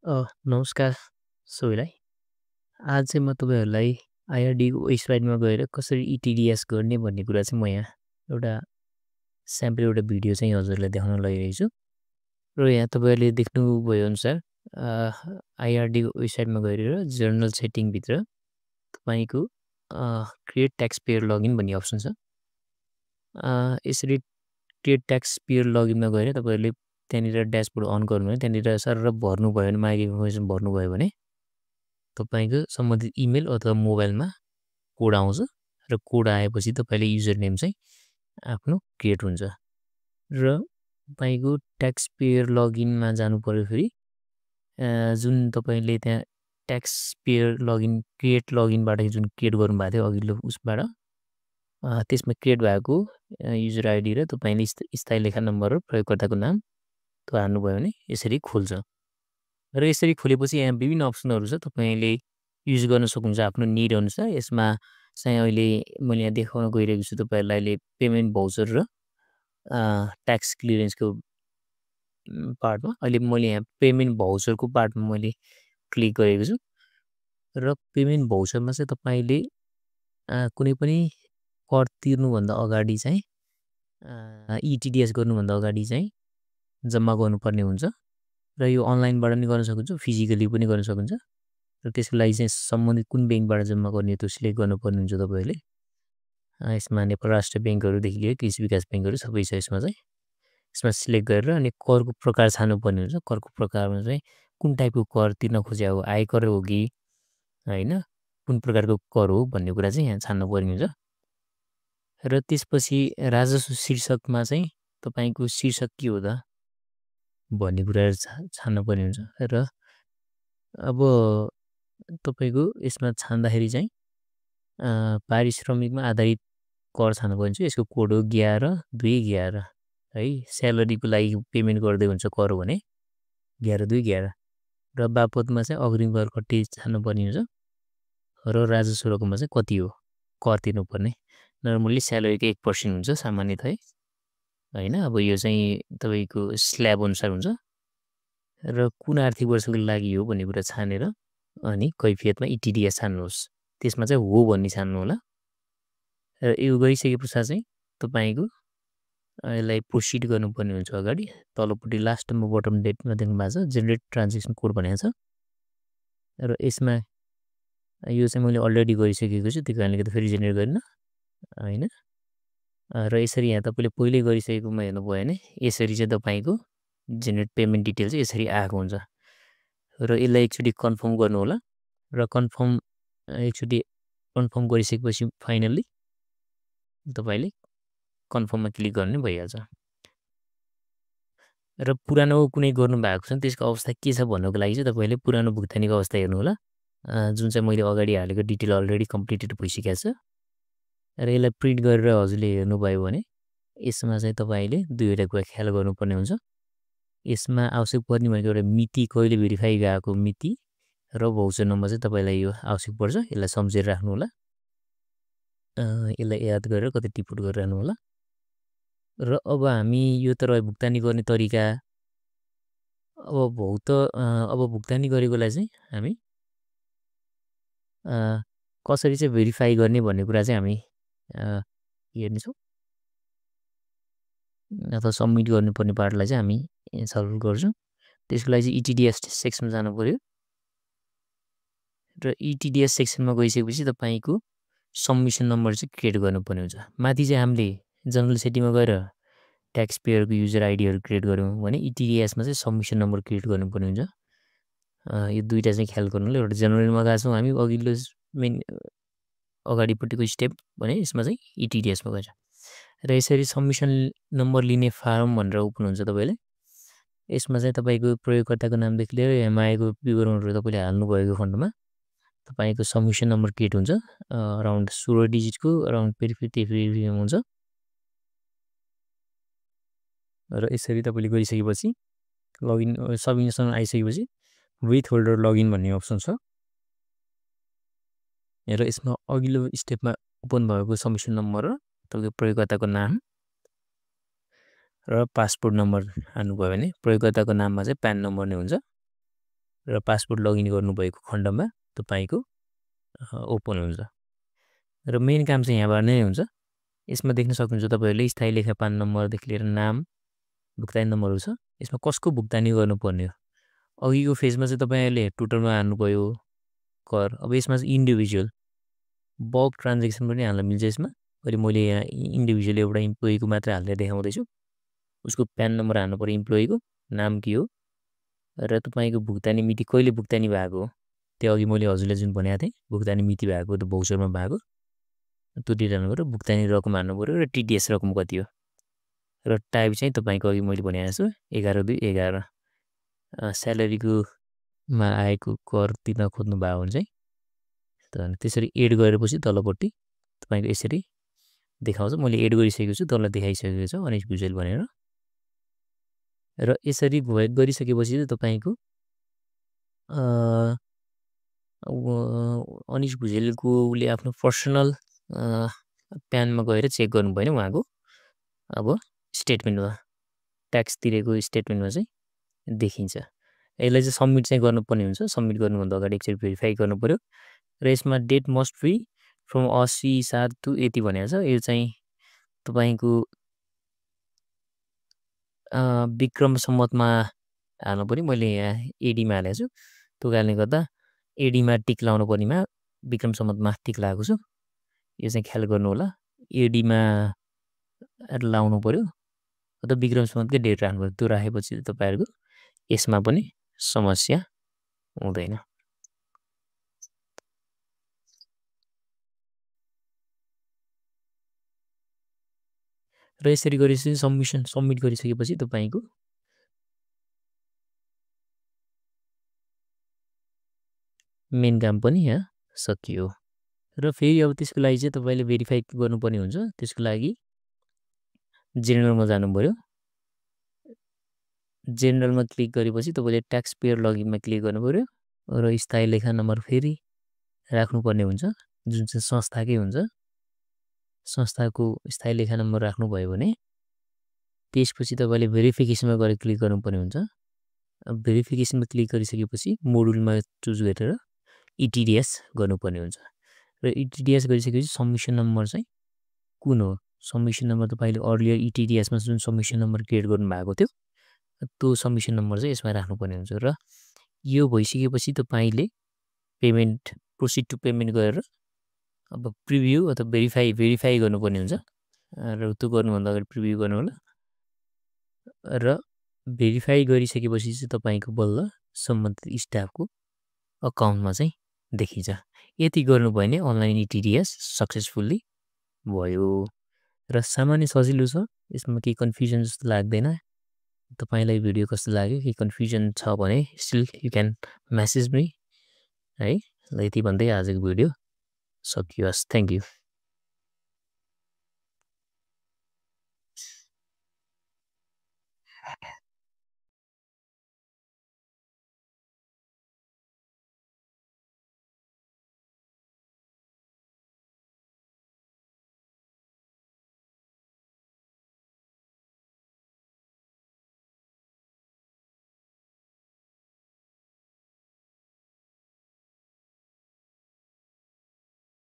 नमस्कार सबैलाई। आज चाहिँ म तपाईँहरूलाई आइआरडीको वेबसाइटमा गएर कसरी इटिडिएस गर्ने भन्ने कुरा चाहिँ म यहाँ एउटा स्याम्पल एउटा भिडियो चाहिँ हजुरलाई देखाउन लागिरहेको छु। र यहाँ तपाईँहरूले देख्नुभयो अनुसार आइआरडीको वेबसाइटमा गएर जर्नल सेटिङभित्र तपाईँको क्रिएट ट्याक्स पेयर लगइन भन्ने अप्सन छ। यसरी क्रिएट ट्याक्स पेयर लगइनमा गएर तपाईँहरूले त्यहाँनिर ड्यासबोर्ड अन गर्नुभयो भने त्यहाँनिर सरर भर्नुभयो भने माइ इन्फर्मेसन भर्नुभयो भने तपाईँको सम्बन्धित इमेल अथवा मोबाइलमा कोड आउँछ र कोड आएपछि तपाईँले युजर नेम चाहिँ आफ्नो क्रिएट हुन्छ र तपाईँको ट्याक्स पेयर लगइनमा जानु पर्यो। फेरि जुन तपाईँले त्यहाँ ट्याक्स पेयर लगइन क्रिएट लगइनबाट जुन क्रिएट गर्नुभएको थियो अघिल्लो उसबाट त्यसमा क्रिएट भएको युजर आइडी र तपाईँले स्थायी लेखा नम्बर र प्रयोगकर्ताको नाम त्यो हाल्नुभयो भने यसरी खोल्छ। र यसरी खोलेपछि यहाँ विभिन्न अप्सनहरू छ, तपाईँले युज गर्न सक्नुहुन्छ आफ्नो निड अनुसार। यसमा चाहिँ अहिले मैले यहाँ देखाउन गइरहेको छु तपाईँहरूलाई अहिले पेमेन्ट भाउचर र ट्याक्स क्लियरेन्सको पार्टमा। अहिले मैले यहाँ पेमेन्ट भाउचरको पार्टमा मैले क्लिक गरेको छु र पेमेन्ट भाउचरमा चाहिँ तपाईँले कुनै पनि कर तिर्नुभन्दा अगाडि चाहिँ इटिडिएस गर्नुभन्दा अगाडि चाहिँ जम्मा गर्नुपर्ने हुन्छ र यो अनलाइनबाट पनि गर्न सक्नुहुन्छ, फिजिकली पनि गर्न सक्नुहुन्छ। र त्यसको लागि चाहिँ सम्बन्धित कुन ब्याङ्कबाट जम्मा गर्ने त्यो सिलेक्ट गर्नुपर्ने हुन्छ तपाईँले। यसमा नेपाल राष्ट्र ब्याङ्कहरूदेखि लिएर कृषि विकास ब्याङ्कहरू सबै छ। यसमा चाहिँ यसमा सिलेक्ट गरेर अनि करको प्रकार छान्नुपर्ने हुन्छ। करको प्रकारमा चाहिँ कुन टाइपको कर तिर्न खोजे हो, आयकर हो कि होइन, कुन प्रकारको कर हो भन्ने कुरा चाहिँ यहाँ छान्नुपर्ने हुन्छ। र त्यसपछि राजस्व शीर्षकमा चाहिँ तपाईँको शीर्षक के हो त भन्ने कुराहरू छान्नुपर्ने हुन्छ। र अब तपाईँको यसमा छान्दाखेरि चाहिँ पारिश्रमिकमा आधारित कर छान्नुपर्ने हुन्छ। यसको कोड हो 11-2-11 है। स्यालेरीको लागि पेमेन्ट गर्दै हुन्छ कर भने 11-2-11 र बापतमा चाहिँ अग्रिम कर कति छान्नुपर्ने हुन्छ र राजस्व रकममा चाहिँ कति हो कर तिर्नुपर्ने। नर्मली स्यालेरीको 1% हुन्छ सामान्यतः होइन। अब यो चाहिँ तपाईँको स्ल्याब अनुसार हुन्छ र कुन आर्थिक वर्षको लागि हो भन्ने कुरा छानेर अनि कैफियतमा इटिडिएस छान्नुहोस्। त्यसमा चाहिँ हो भन्ने छान्नु होला र यो गरिसके पश्चात चाहिँ तपाईँको यसलाई प्रोसिड गर्नुपर्ने हुन्छ। अगाडि तलपट्टि लास्टमा बटम डेटमा देख्नु भएको छ जेनेरेट ट्रान्जेक्सन कोड भनेको छ र यसमा यो चाहिँ मैले अलरेडी गरिसकेको छु, त्यो कारणले गर्दा फेरि जेनेरेट गरिन होइन। र यसरी यहाँ तपाईँले पहिल्यै गरिसकेकोमा हेर्नुभयो भने यसरी चाहिँ तपाईँको जेनेरेट पेमेन्ट डिटेल चाहिँ यसरी आएको हुन्छ र यसलाई एकचोटि कन्फर्म गर्नु होला र एकचोटि कन्फर्म गरिसकेपछि फाइनल्ली तपाईँले कन्फर्ममा क्लिक गर्ने भइहाल्छ। र पुरानो कुनै गर्नुभएको छ त्यसको अवस्था के छ भन्नको लागि चाहिँ तपाईँले पुरानो भुक्तानीको अवस्था हेर्नु होला, जुन चाहिँ मैले अगाडि हालेको डिटेल अलरेडी कम्प्लिटेड भइसकेको छ। र यसलाई प्रिन्ट गरेर हजुरले हेर्नुभयो भने यसमा चाहिँ तपाईँले दुईवटा कुरा ख्याल गर्नुपर्ने हुन्छ। यसमा आवश्यक पर्ने भनेको एउटा मिति, कहिले भेरिफाई गएको मिति र भाउचर नम्बर चाहिँ तपाईँलाई यो आवश्यक पर्छ। यसलाई सम्झेर राख्नु होला, यसलाई याद गरेर कतै टिपुट गरेर राख्नु होला। र अब हामी यो त रह्यो भुक्तानी गर्ने तरिका। अब भुक्तानी गरेकोलाई चाहिँ हामी कसरी चाहिँ भेरिफाई गर्ने भन्ने कुरा चाहिँ हामी हेर्नेछौँ अथवा सबमिट गर्नुपर्ने पार्टलाई चाहिँ हामी छलफल गर्छौँ। त्यसको लागि चाहिँ इटिडिएस सेक्सनमा जानु पर्यो र इटिडिएस सेक्सनमा गइसकेपछि तपाईँको सबमिसन नम्बर चाहिँ क्रिएट गर्नुपर्ने हुन्छ। माथि चाहिँ हामीले जनरल सेटिङमा गएर ट्याक्स पेयरको युजर आइडीहरू क्रिएट गऱ्यौँ भने इटिडिएसमा चाहिँ सबमिसन नम्बर क्रिएट गर्नुपर्ने हुन्छ। यो दुईवटा चाहिँ ख्याल गर्नुले एउटा जनरलमा गएको छौँ हामी अघिल्लो मेन अगाडिपट्टिको स्टेप भने यसमा चाहिँ इटिडिएसमा गएर र यसरी सबमिसन नम्बर लिने फारम भनेर ओपन हुन्छ तपाईँले। यसमा चाहिँ तपाईँको प्रयोगकर्ताको नामदेखि लिएर यहाँ आएको विवरणहरू तपाईँले हाल्नुभएको खण्डमा तपाईँको सबमिसन नम्बर क्रिएट हुन्छ। अराउन्ड 16 डिजिटको अराउन्ड फेरि हुन्छ र यसरी तपाईँले गरिसकेपछि लगइन सबमिसन आइसकेपछि विथ होल्डर लगइन भन्ने अप्सन छ र यसमा अघिल्लो स्टेपमा ओपन भएको सबमिसन नम्बर र तपाईँको प्रयोगकर्ताको नाम र पासपोर्ट नम्बर हाल्नुभयो भने प्रयोगकर्ताको नाममा चाहिँ प्यान नम्बर नै हुन्छ र पासपोर्ट लगइन गर्नुभएको खण्डमा तपाईको ओपन हुन्छ र मेन काम चाहिँ यहाँबाट नै हुन्छ। यसमा देख्न सक्नुहुन्छ तपाईहरुले स्थायी लेखा पान नम्बरदेखि लिएर नाम भुक्तानी नम्बरहरु छ। यसमा कसको भुक्तानी गर्नुपर्ने हो। अघिको फेजमा चाहिँ तपाईहरुले टोटलमा हाल्नुभयो कर। अब यसमा चाहिँ इन्डिभिजुअल बल्क ट्रान्ज्याक्सन पनि हाल्न मिल्छ यसमा। अहिले मैले यहाँ इन्डिभिजुअल एउटा इम्प्लोइको मात्र हालेर देखाउँदै छु। उसको प्यान नम्बर हाल्नु पर्यो इम्प्लोइको, नाम के हो र तपाईको भुक्तानी मिति कहिले भुक्तानी भएको हो। त्यो अघि मैले हजुरले जुन भनेको थिएँ भुक्तानी मिति भएको त भौचरमा भएको त्यो डिटेल हाल्नु पर्यो, भुक्तानी रकम हाल्नु पर्यो र टीडीएस रकम कति हो र टाइप चाहिँ तपाईको अघि मैले भनेको छु 11/2/11 स्यालेरीको मा आएको कर तिर्न खोज्नु भएको हुन्छ है। त्यसरी एड गरेपछि तलपट्टि तपाईको यसरी देखाउँछ। मैले एड गरिसकेको छु, तललाई देखाइसकेको छु अनिश भुजेल भनेर। र यसरी गरिसकेपछि चाहिँ तपाईको अनिश भुजेलको उले आफ्नो पर्सनल प्यानमा गएर चेक गर्नु भएन उहाँको अब स्टेटमेन्टमा ट्याक्स तिरेको स्टेटमेन्टमा चाहिँ देखिन्छ। यसलाई चाहिँ सबमिट चाहिँ गर्नुपर्ने हुन्छ। सबमिट गर्नुभन्दा अगाडि एकचोटि भेरिफाई गर्नु पर्यो र यसमा date must be from 80/7 to यति भनेको छ। यो चाहिँ तपाईको विक्रम सम्मतमा हाल्नु पर्यो। मैले यहाँ एडीमा हालेको छु। त्यो कारणले गर्दा एडीमा टिक लाउनु पर्नेमा विक्रम सम्मतमा टिक लागेको छु। यो चाहिँ ख्याल गर्नु होला। एडीमा लाउनु पर्यो अथवा विक्रम सम्मतकै डेट राख्नु पर्यो। त्यो राखेपछि तपाईहरुको यसमा पनि समस्या हुँदैन। र यसरी गरेपछि सबमिट गरिसकेपछि तपाईको मेन काम पनि यहाँ सकियो। र फेरि अब त्यसको लागि चाहिँ तपाईले भेरिफाई गर्नुपर्ने हुन्छ। त्यसको लागि जेनरलमा जानु पर्यो। जेनरलमा क्लिक गरेपछि तपाईले ट्याक्स पेयर लगइनमा क्लिक गर्नु पर्यो र स्थायी लेखा नम्बर फेरि राख्नुपर्ने हुन्छ जुन चाहिँ संस्थाकै हुन्छ। संस्थाको स्थायी लेखा नम्बर राख्नु भयो भने त्यसपछि तपाईले भेरिफिकेसनमा गएर क्लिक गर्नुपर्ने हुन्छ। भेरिफिकेसनमा क्लिक गरिसकेपछि मोडुलमा चुज गरेर इटीडीएस गर्नुपर्ने हुन्छ र इटीडीएस गरिसकेपछि सबमिसन नम्बर चाहिँ कुन हो। सबमिसन नम्बर तपाईले अर्लियर इटीडीएसमा जुन सबमिसन नम्बर क्रिएट गर्नु भएको थियो त्यो सबमिसन नम्बर चाहिँ यसमा राख्नुपर्ने हुन्छ र यो भइसकेपछि तपाईले पेमेन्ट प्रोसिड टु पेमेन्ट गरेर अब प्रिभ्यू अथवा भेरिफाई गर्नुपर्ने हुन्छ र त्यो गर्नुभन्दा अगाडि प्रिभ्यू गर्नु होला र भेरिफाई गरिसकेपछि चाहिँ तपाईको बल्ल सम्बन्धित स्टाफको अकाउन्टमा चाहिँ देखिन्छ। यति गर्नु भयो भने अनलाइन इटीडीएस सक्सेसफुल्ली भयो र सामान्य सजिलो छ। यसमा केही कन्फ्युजन जस्तो लाग्दैन। तपाईलाई भिडियो कस्तो लाग्यो, केही कन्फ्युजन छ भने still you can message me है। ल यति भन्दै आजको भिडियो सकियोस्। Thank you.